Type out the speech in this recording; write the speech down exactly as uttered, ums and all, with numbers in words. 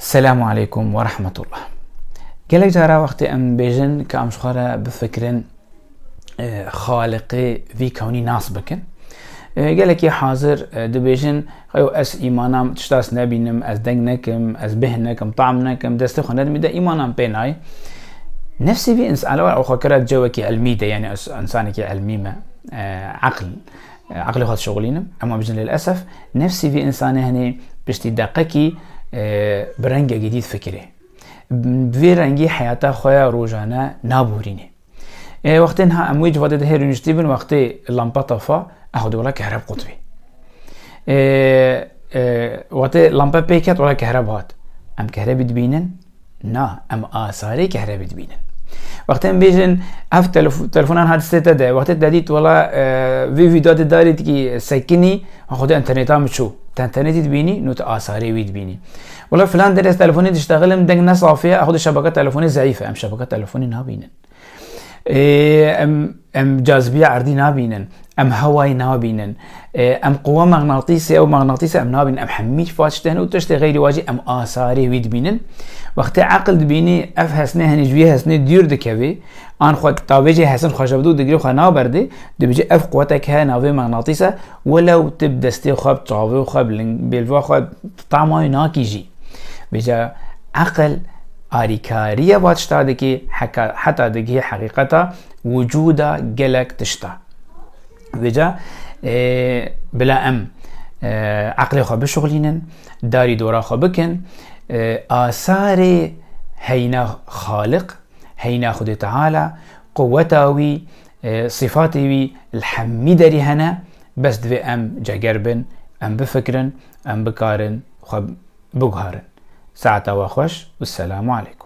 Selamu aleykum ve rahmetullah. Gelek cara wextê em bêjin ka em ji xwe re bifikirin, e, Xaliqê vî kewnî nas bikin. E, gelekî hazir, e, dibêjin, "Xeyo ez îmanam tiştas nebînim, ez deng nekim, ez bêh nekim, tam nekim, destê xwe nedim, de îmanam pê nayê." Nefsî vî ins-, elewa xwe kira cewekî ilmî de, yani ez insanekî ilmî me, e, aql, e, aqlê xwe dişixulînim, ema bijin lêlesef, nefsî vî insanê henê piştî deqekî, e, bi rengekî dî difikirê. Bi vê rengî heyata xwe ya rojane naborînê. E, wextê niha em wê civadê de hê rûniştî bin, wextê lampa tafa, eho dê wela kehreb qutbî. E, e, wextê lampa pê ket, wela kehreb hat. Em kehrebî dibînin? Na, em asarê kehrebî dibînin. Wextê em bêjin, ev telef-, telefonan hat destê te de, wextê te dît, wela, e, vî vîdyo de darî dikî sekinî, xwedê interneta min çû. Te internetî dibînî, nû tu asarê wî dibînî. Wela filan derê ez telefonê diştexilim, deng ne safê ye, xwedê şebeke telefonê zeîf e. Em şebeke telefonê nabînin. Ê, em, em cazibiya erdî nabînin, em hewayî nabînin, ê, em quwe mexnatîsê ew mexnatîsê em nabînin, em hemî va tiştê hene û tiştê xeyrî wa jî em asarê wî dibînin. Wextê eqil dibînî, ev hesnê henî ji wî hesnê dûr dikevê, an xwe tavê jê hesin xwe ji ev dû digirê xwe naberdê, dibêje ev quwetek heye navê mexnatîs e, welew tu bi destê xwe, bi çavê xwe, bi ling-, bêlva xwe, tu tama wî nakî jî. Vêca eqil alîkariya va tişta dikê, heka-, heta digihê heqîqeta wicûda gelek tişta. Vêca, e, bila em, e, eqlê xwe bişuxlînin, darî dora xwe bikin, e, asarê heyna Xaliq, heyna Xwedê Teala, quweta wî, e, sifatê wî li hemî derî hene, bes divê em ceger bin, em bifikirin, em bikarin xwe biguharin. Saeta we xweş û selamu aleykum.